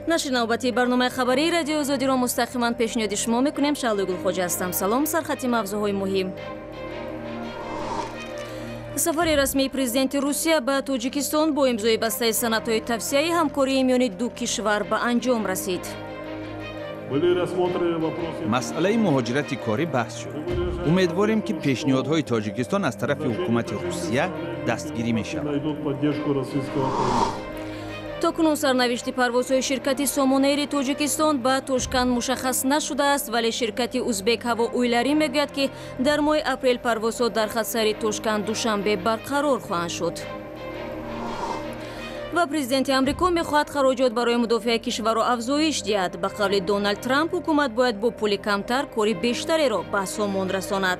Нашри навбатии барномаи хабарии Радиои Озодиро мустақиман пешниҳоди шумо мекунем. Шаҳлои Гулхоҷа ҳастам. Салом. Сархати мавзӯъҳои муҳим. Сафари расмии президенти Русия ба Тоҷикистон бо имзои бастаи санадҳои тавсияи ҳамкории миёни ду кишвар ба анҷом расид. Масъалаи муҳоҷирати корӣ баҳс шуд. Умедворем, ки пешниҳодҳои Тоҷикистон аз тарафи ҳукумати Русия дастгирӣ мешавад. То кунун сарнавишти парвозҳои ширкати Сомонэйри Тоҷикистон ба Тошканд мушаххас нашудааст, вале ширкати Узбек ҳаво уйларӣ мегӯяд, ки дар моҳи апрел парвозҳо дар хатсайри Тошканд Душанбе барқарор хоҳанд шуд. Ва президенти Амрико мехоҳад хароҷот барои мудофиаи кишварро афзоиш диҳад. Ба қавли Доналд Трамп, ҳукумат бояд бо пули камтар кори бештареро ба сомон расонад.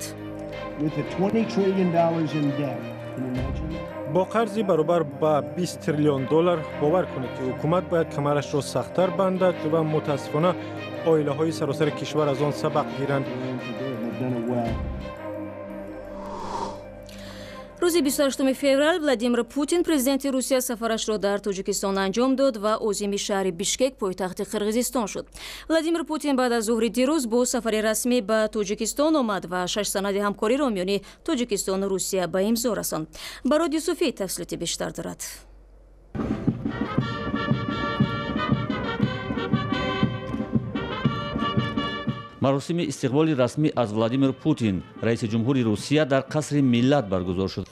Бо қарзи баробар ба 20 триллион доллар бовар кунед, ки ҳукумат бояд камарашро сахттар бандад ва мутаассифона оилаҳои саросари кишвар аз он сабақ гиранд. Рӯзи 28 феврал Владимир Путин, президенти Русия, сафарашро дар Тоҷикистон анҷом дод ва озими шаҳри Бишкек, пойтахти Қирғизистон шуд. Владимир Путин баъд аз зуҳри дирӯз бо сафари расмӣ ба Тоҷикистон омад ва шаш санади ҳамкориро миёни Тоҷикистону Русия ба имзо расонд. Барод Юсуфӣ тафсилоти бештар дорад. Маросими истиқболи расмӣ аз Владимир Путин, раиси ҷумҳури Русия, дар қасри Миллат баргузор шуд.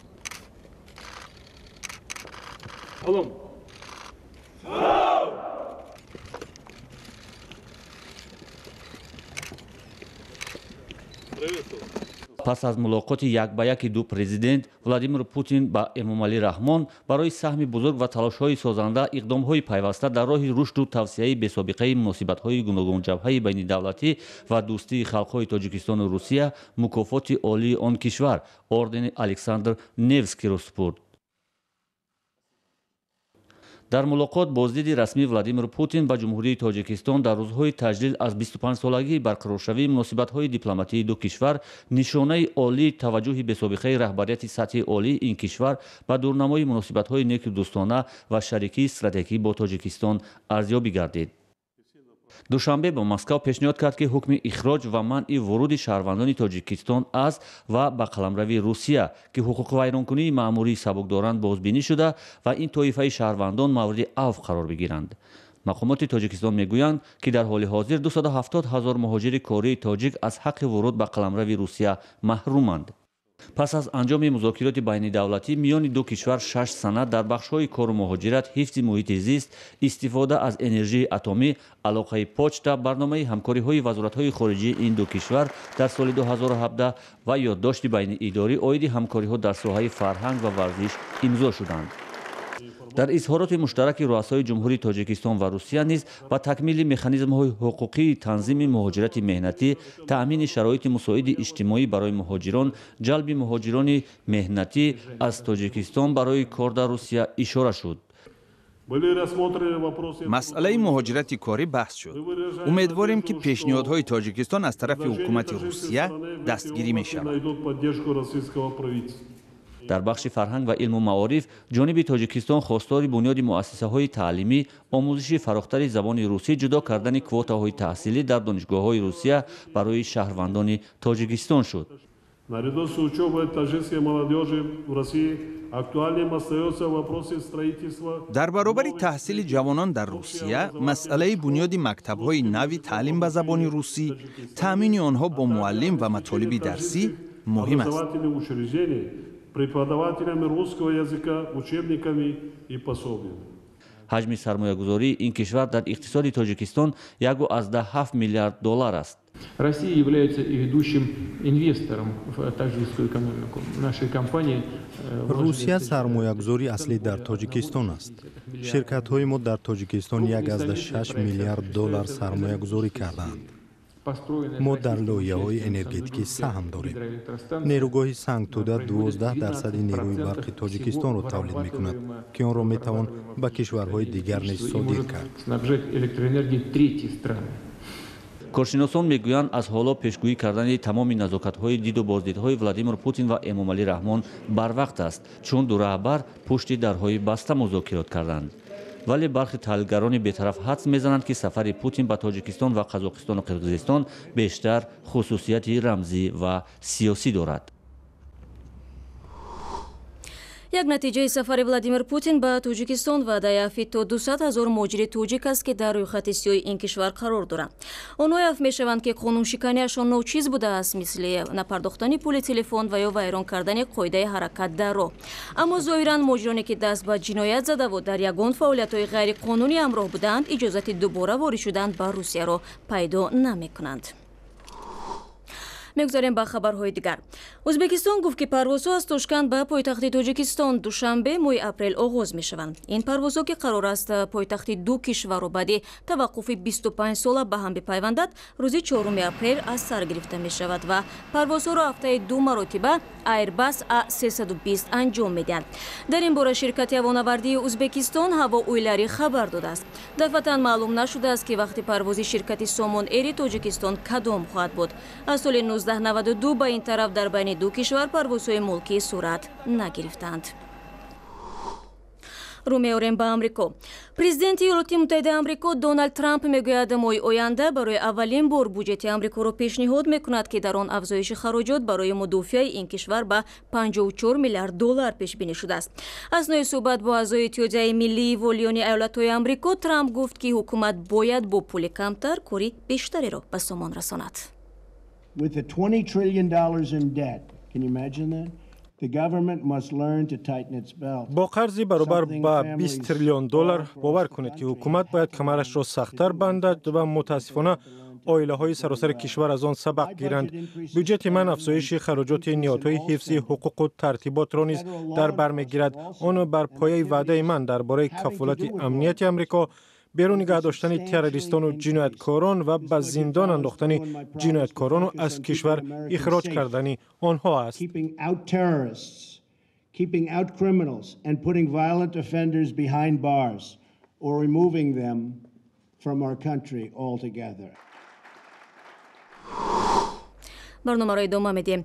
Пас аз мулоқоти як ба яки ду президент, Владимир Путин ба Эмомалӣ Раҳмон барои саҳми бузург ва талошҳои созанда, иқдомҳои пайваста дар роҳи рушду тавсияи бесобиқаи муносибатҳои гуногунҷабҳаи байнидавлатӣ ва дӯстии халқҳои Тоҷикистону Русия мукофоти олии он кишвар, ордени Александр Невскиро супурд. Дар мулоқот боздиди расмии Владимир Путин ба Ҷумҳурии Тоҷикистон дар рӯзҳои таҷлил аз 25-солагии барқароршавии муносибатҳои дипломатии ду кишвар нишонаи олии таваҷҷӯҳи бесобиқаи раҳбарияти сатҳи олии ин кишвар ба дурнамои муносибатҳои неку дӯстона ва шарикии стратегӣ бо Тоҷикистон арзёбӣ гардид. Душанбе ба Москав пешниҳод кард, ки ҳукми ихроҷ ва манъи вуруди шаҳрвандони Тоҷикистон аз ва ба қаламрави Русия, ки ҳуқуқвайронкунии маъмурии сабук доранд, бозбинӣ шуда ва ин тоифаи шаҳрвандон мавриди авф қарор бигиранд. Мақомоти Тоҷикистон мегӯянд, ки дар ҳоли ҳозир 270 ҳазор муҳоҷири кории тоҷик аз ҳаққи вуруд ба қаламрави Русия маҳруманд. Пас аз анҷоми музокироти байнидавлатӣ миёни ду кишвар шаш санад дар бахшҳои кору муҳоҷират, ҳифзи муҳити зист, истифода аз энержии атомӣ, алоқаи почта, барномаи ҳамкориҳои вазоратҳои хориҷии ин ду кишвар дар соли 2017 ва ёддошти байниидорӣ оиди ҳамкориҳо дар соҳаи фарҳанг ва варзиш имзо шуданд. Дар изҳороти муштараки руасои Ҷумҳурии Тоҷикистон ва Русия низ ба такмили механизмҳои ҳуқуқии танзими муҳоҷирати меҳнатӣ, таъмини шароити мусоиди иҷтимоӣ барои муҳоҷирон, ҷалби муҳоҷирони меҳнатӣ аз Тоҷикистон барои кор дар Русия ишора шуд. Масъалаи муҳоҷирати корӣ баҳс шуд. Умедворем, ки пешниҳодҳои Тоҷикистон аз тарафи ҳукумати Русия дастгирӣ мешавад. Дар бахши фарҳанг ва илму маориф ҷониби Тоҷикистон хостори бунёди муассисаҳои таълимӣ, омӯзиши фарохтари забони русӣ, ҷудо кардани квотаҳои таҳсилӣ дар донишгоҳҳои Русия барои шаҳрвандони Тоҷикистон шуд. Наряду с учебой таджикской молодежи в России актуальным остается вопросы строительства. Дар баробари таҳсили ҷавонон дар Русия, масъалаи бунёди мактабҳои нави таълим ба забони русӣ, таъмини онҳо бо муаллим ва матолиби дарсӣ муҳим аст. Преподавателями русского языка, учебниками и пособиями. Ҳаҷми сармоягузории ин кишвар дар иқтисоди Тоҷикистон 1,7 миллиард доллар аст. Россия является и ведущим инвестором в таджикскую экономику. Наши компании Русия сармоягузори аслӣ дар Тоҷикистон аст. Ширкатҳои мо дар Тоҷикистон 1,6 миллиард доллар сармоягузорӣ кардаанд. Мо дар лоиҳаҳои энергетикӣ саҳм дорем. Нерӯгоҳи Сангтӯда 12% нерӯи барқи Тоҷикистонро тавлид мекунад, ки онро метавон ба кишварҳои дигар низ содир кард. Коршиносон мегӯянд, аз ҳоло пешгӯӣ кардани тамоми назокатҳои диду боздидҳои Владимир Путин ва Эмомалӣ Раҳмон барвақт аст, чун ду раҳбар пушти дарҳои баста музокирот карданд. Вале бархи таҳлилгарони бетараф ҳадс мезананд, ки сафари Путин ба Тоҷикистон ва Қазоқистону Қирғизистон бештар хусусияти рамзӣ ва сиёсӣ дорад. Як натиҷаи сафари Владимир Путин ба Тоҷикистон ваъдаи афви то 200 ҳазор муҳоҷири тоҷик аст, ки дар рӯйхати сиёҳи ин кишвар қарор доранд. Онҳое афв мешаванд, ки қонуншиканиашон ночиз будааст, мисли напардохтани пули телефон ва ё вайрон кардани қоидаи ҳаракат дар роҳ. Аммо зоҳиран муҳоҷироне, ки даст ба ҷиноят задаву дар ягон фаъолиятҳои ғайриқонунӣ ҳамроҳ буданд, иҷозати дубора ворид шудан ба Русияро пайдо намекунанд. Мегузарем ба хабарҳои дигар. Ӯзбекистон гуфт, ки парвозҳо аз Тошканд ба пойтахти Тоҷикистон Душанбе моҳи апрел оғоз мешаванд. Ин парвозҳо, ки қарор аст пойтахти ду кишварро баъди таваққуфи 25 сола ба ҳам бипайвандад, рӯзи 4 апрел аз сар гирифта мешавад ва парвозҳоро ҳафтаи ду маротиба Airbus A320 анҷом медиҳанд. Дар ин бора ширкати ҳавонавардии Ӯзбекистон Ҳаво Уйлари хабар додааст. Дафъатан маълум нашудааст, ки вақти парвози ширкати Сомон Эри Тоҷикистон кадом хоҳад буд. Аз соли 1992 ба ин тараф дар байни ду кишвар парвозҳои мулкӣ сурат нагирифтанд. Рӯ меорем ба Амрико. Президенти Иёлоти Муттаҳидаи Амрико Доналд Трамп мегӯяд, моҳи оянда барои аввалин бор буҷети Амрикоро пешниҳод мекунад, ки дар он афзоиши хароҷот барои мудофиаи ин кишвар ба 54 миллиард доллар пешбинӣ шудааст. Аснои суҳбат бо аъзои Иттиҳодияи миллии волиёни иёлатҳои Амрико, Трамп гуфт, ки ҳукумат бояд бо пули камтар кори бештареро ба сомон расонад. With the $20 trillion in debt, can you imagine that? The government must learn to tighten its belt. Бо қарзи баробар ба 20 триллион доллар, бовар кунед, ки ҳукумат бояд камарашро сахттар бандад ва мутаассифона оилаҳои саросари кишвар аз он сабақ гиранд. Бюҷети ман афзоиши хароҷоти ниҳодҳои ҳифзи ҳуқуқу тартиботро низ дар бар мегирад. Он бар пояи ваъдаи ман дар бораи кафолати амнияти Амрико, берун нигаҳ доштани террористону ҷинояткорон ва ба зиндон андохтани ҷинояткорону аз кишвар ихроҷ кардани онҳо аст. Keeping out criminals and putting violent offenders behind bars or removing them from our country altogether. Барномаро идома медиҳем.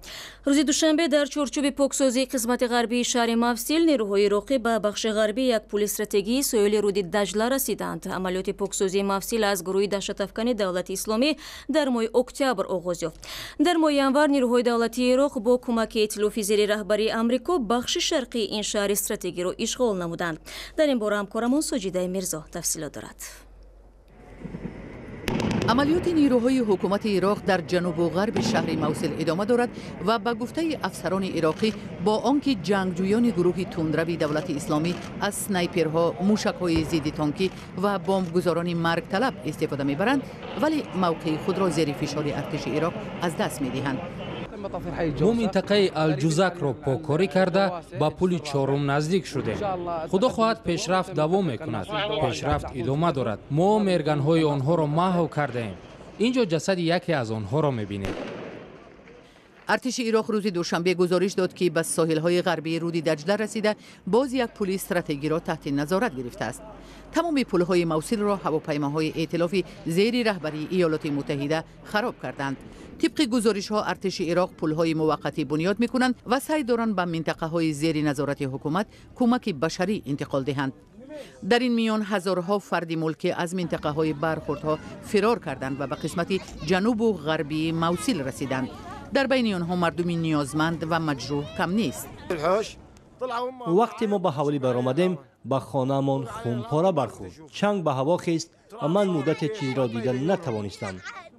Рӯзи душанбе дар чорчӯби поксозии қисмати ғарбии шаҳри Мавсил нерӯҳои ироқӣ ба бахши ғарбии як пули стратегии соҳили руди Даҷла расиданд. Амалиёти поксозии Мавсил аз гурӯҳи даҳшатафкани Давлати Исломӣ дар моҳи октябр оғоз ёфт. Дар моҳи январ нерӯҳои давлатии Ироқ бо кӯмаки эътилофи зери раҳбарии Амрико бахши шарқии ин шаҳри стратегиро ишғол намуданд. Дар ин бора ҳамкорамон Соҷидаи Мирзо тафсилот дорад. Амалиёти нерӯҳои ҳукумати Ироқ дар ҷанубу ғарби шаҳри Мавсил идома дорад ва ба гуфтаи афсарони ироқӣ, бо он ки ҷангҷӯёни гурӯҳи тундрави Давлати Исломӣ аз снайперҳо, мушакҳои зидди тонкӣ ва бомбгузорони маргталаб истифода мебаранд, вале мавқеи худро зери фишори артиши Ироқ аз даст медиҳанд. Мо минтақаи Алҷузакро поккорӣ карда, ба пули чорум наздик шудем. Худо хоҳад, пешрафт давом мекунад, пешрафт идома дорад. Мо мерганҳои онҳоро маҳв кардаем. Ин ҷо ҷасади яке аз онҳоро мебинед. Артиши Ироқ рӯзи душанбе гузориш дод, ки ба соҳилҳои ғарбии руди Даҷла расида, боз як пули стратегиро таҳти назорат гирифтааст. Тамоми пулҳои Мавсилро ҳавопаймоҳои эътилофи зери раҳбарии Иёлоти Муттаҳида хароб карданд. Тибқи гузоришҳо, артиши Ироқ пулҳои муваққатӣ бунёд мекунанд ва саъй доранд ба минтақаҳои зери назорати ҳукумат кӯмаки башарӣ интиқол диҳанд. Дар ин миён ҳазорҳо фарди мулкӣ аз минтақаҳои бархӯрдҳо фирор карданд ва ба қисмати ҷанубу ғарбии Мавсил расиданд. Дар байни онҳо мардуми ниёзманд ва маҷрӯҳ кам нест. Вақте мо ба ҳавлӣ баромадем, ба хонаамон хунпора бархӯрд, чанг ба ҳаво хест ва ман муддате чизро дида натавонистам.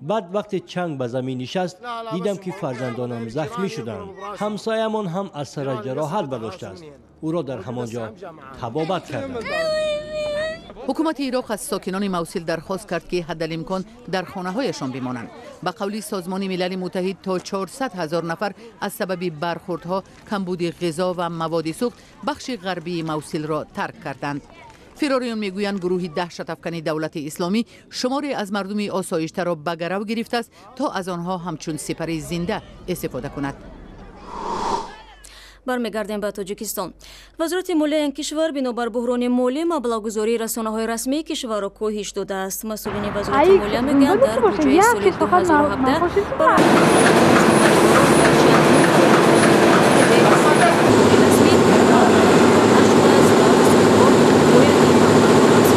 Баъд вақте чанг ба замин нишаст, дидам, ки фарзандонам захмӣ шуданд. Ҳамсоямон ҳам аз сараш ҷароҳат бардоштааст, ӯро дар ҳамон ҷо табобат карданд. Ҳукумати Ироқ аз сокинони Мавсил дархост кард, ки ҳаддалимкон дар хонаҳояшон бимонанд. Ба қавли Созмони Милали Муттаҳид, то 400 ҳазор нафар аз сабаби бархӯрдҳо, камбуди ғизо ва маводи сӯхт бахши ғарбии Мавсилро тарк карданд. Фирориён мегӯянд, гурӯҳи даҳшатафкани Давлати Исломӣ шуморе аз мардуми осоиштаро ба гарав гирифтааст, то аз онҳо ҳамчун сипари зинда истифода кунад. Бармегардем ба Тоҷикистон. Вазорати молияи ин кишвар бинобар буҳрони молӣ маблағгузории расонаҳои расмии кишварро коҳиш додааст. Масъулини вазорати молия мегӯянд, дар буҷаи соли 2017 барои расмӣ нашудааст ва бояд ин маблағро аз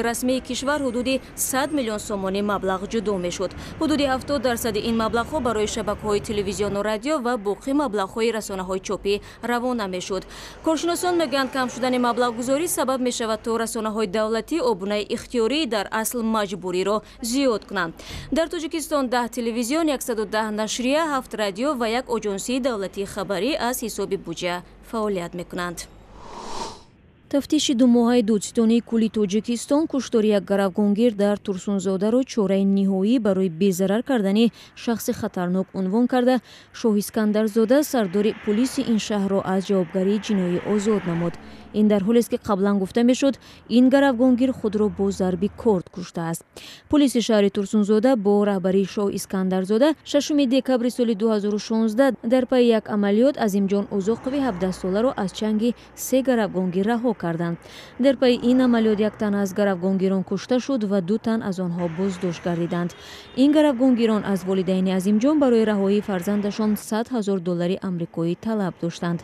расмии кишвар ҳудуди 100 миллион сомонӣ маблағ ҷудо мешуд. Ҳудуди 70% ин маблағҳо барои шабакаҳои телевизиону радио ва боқӣ маблағҳои расонаҳои чопӣ равона мешуд. Коршиносон мегӯянд, кам шудани маблағгузорӣ сабаб мешавад, то расонаҳои давлатӣ обунаи ихтиёрӣ, дар асл маҷбуриро зиёд кунанд. Дар Тоҷикистон 10 телевизион, 110 нашрия, 7 радио ва як оҷонсии давлатии хабарӣ аз ҳисоби буҷа фаъолият мекунанд. Тафтиши думоҳаи додситонии кулли Тоҷикистон куштори як гаравгонгир дар Турсунзодаро чораи ниҳоӣ барои безарар кардани шахси хатарнок унвон карда, Шоҳ Искандарзода, сардори пулиси ин шаҳрро аз ҷавобгарии ҷиноӣ озод намуд. Ин дар ҳолест, ки қаблан гуфта мешуд, ин гаравгонгир худро бо зарби корд куштааст. Пулиси шаҳри Турсунзода бо раҳбарии Шоҳ Искандарзода 6 декабри соли 2016 дар пайи як амалиёт Азимҷон Узоқови 17-соларо аз чанги се гаравгонгир раҳо карданд. Дар пайи ин амалиёт як тан аз гаравгонгирон кушта шуд ва ду тан аз онҳо боздошт гардиданд. Ин гаравгонгирон аз волидайни Азимҷон барои раҳоии фарзандашон 100 ҳазор доллари амрикоӣ талаб доштанд.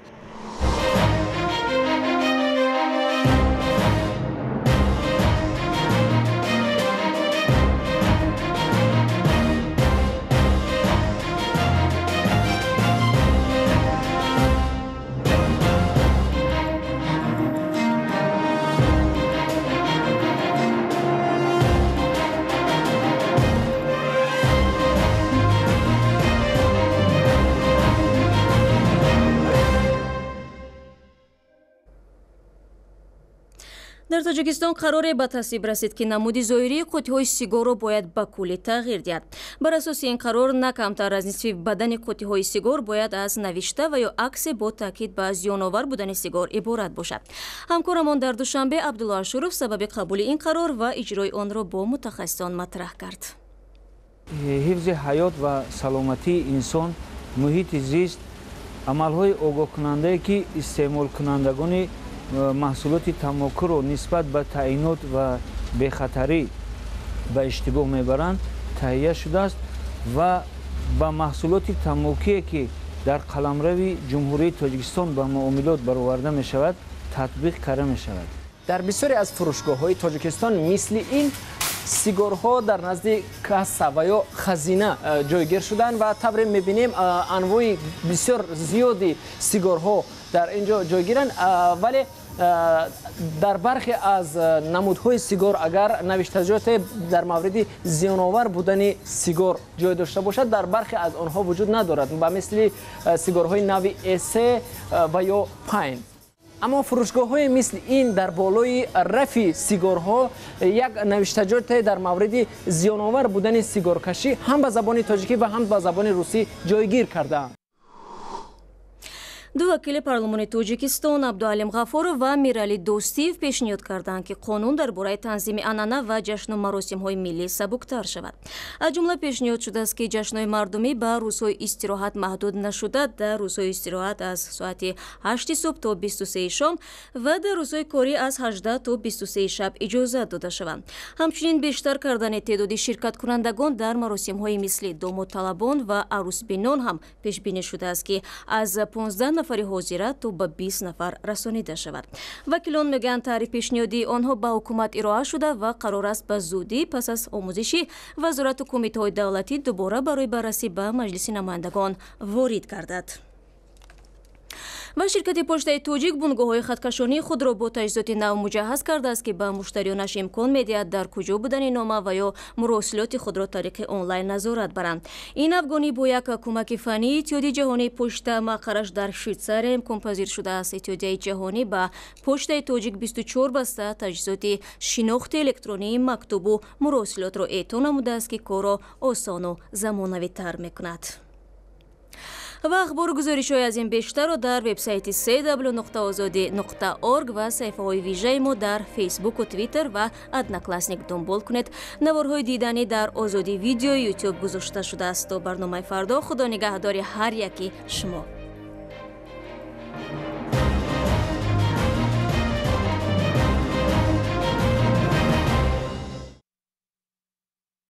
Дар Тоҷикистон қароре ба тасвиб расид, ки намуди зоҳирии қуттиҳои сигорро бояд ба куллӣ тағйир диҳад. Бар асоси ин қарор, на камтар аз нисфи бадани қуттиҳои сигор бояд аз навишта ва ё аксе бо таъкид ба зиёновар будани сигор иборат бошад. Ҳамкорамон дар Душанбе Абдулло Ашуров сабаби қабули ин қарор ва иҷрои онро бо мутахассисон матраҳ кард. Ҳифзи ҳаёт ва саломатии инсон, муҳити зист, амалҳои огоҳкунандае, ки истеъмолкунандагони маҳсулоти тамокуро нисбат ба таъинот ва бехатарӣ ба иштибоҳ мебаранд, таҳия шудааст ва ба маҳсулоти тамокие, ки дар қаламрави Ҷумҳурии Тоҷикистон ба муомилот бароварда мешавад, татбиқ карда мешавад. Дар бисёре аз фурӯшгоҳҳои Тоҷикистон мисли ин сигорҳо дар назди касса ва ё хазина ҷойгир шуданд ва тавре мебинем, анвои бисёр зиёди сигорҳо дар ин ҷо ҷойгиранд, вале дар бархе аз намудҳои сигор агар навиштаҷоте дар мавриди зиёновар будани сигор ҷой дошта бошад, дар бархе аз онҳо вуҷуд надорад, ба мисли сигорҳои нави эсе ва ё пайн. Аммо фурӯшгоҳҳои мисли ин дар болои рафи сигорҳо як навиштаҷоте дар мавриди зиёновар будани сигоркашӣ ҳам ба забони тоҷикӣ ва ҳам ба забони русӣ ҷойгир кардаанд. Ду вакили парлумони Тоҷикистон Абдуалим Ғафуров ва Мирали Дӯстиев пешниҳод карданд, ки қонун дар бораи танзими анъана ва ҷашну маросимҳои миллӣ сабуктар шавад. Аз ҷумла пешниҳод шудааст, ки ҷашнҳои мардумӣ ба рӯзҳои истироҳат маҳдуд нашуда, дар рӯзҳои истироҳат аз соати 8 субҳ то 23 шом ва дар рӯзҳои корӣ аз 18 то 23 шаб иҷозат дода шаванд. Ҳамчунин бештар кардани теъдоди ширкаткунандагон дар маросимҳои мисли домодталабон ва арӯсбинон ҳам пешбинӣ шудааст, ки аз 15 нафари ҳозира то ба 20 нафар расонида шавад. Вакилон мегӯянд, таъриф пешниҳодии онҳо ба ҳукумат ироа шуда ва қарор аст ба зудӣ пас аз омӯзиши вазорату кумитаҳои давлатӣ дубора барои баррасӣ ба Маҷлиси намояндагон ворид гардад. Ва ширкати Почтаи Тоҷик бунгоҳҳои хаткашонии худро бо таҷҳизоти нав муҷаҳҳаз кардааст, ки ба муштариёнаш имкон медиҳад дар куҷо будани нома ва ё муросилоти худро тариқи онлайн назорат баранд. Ин афгонӣ бо як кӯмаки фаннии Иттиҳоди ҷаҳонии почта, мақарраш дар Швейтсария, имконпазир шудааст. Иттиҳодияи ҷаҳонӣ ба Почтаи Тоҷик 24 баста таҷҳизоти шинохти электронии мактубу муросилотро эъто намудааст, ки корро осону замонавитар мекунад. Ва ахбору гузоришҳои аз ин бештарро дар вебсайти cw.ozodi.org ва саҳифаҳои вижаи мо дар Фейсбуку, Твиттер ва Одноклассник дунбол кунед. Наворҳои диданӣ дар Озодӣ Видео Ютуб гузошта шудааст. То барномаи фардо, Худо нигаҳдори ҳар яки шумо.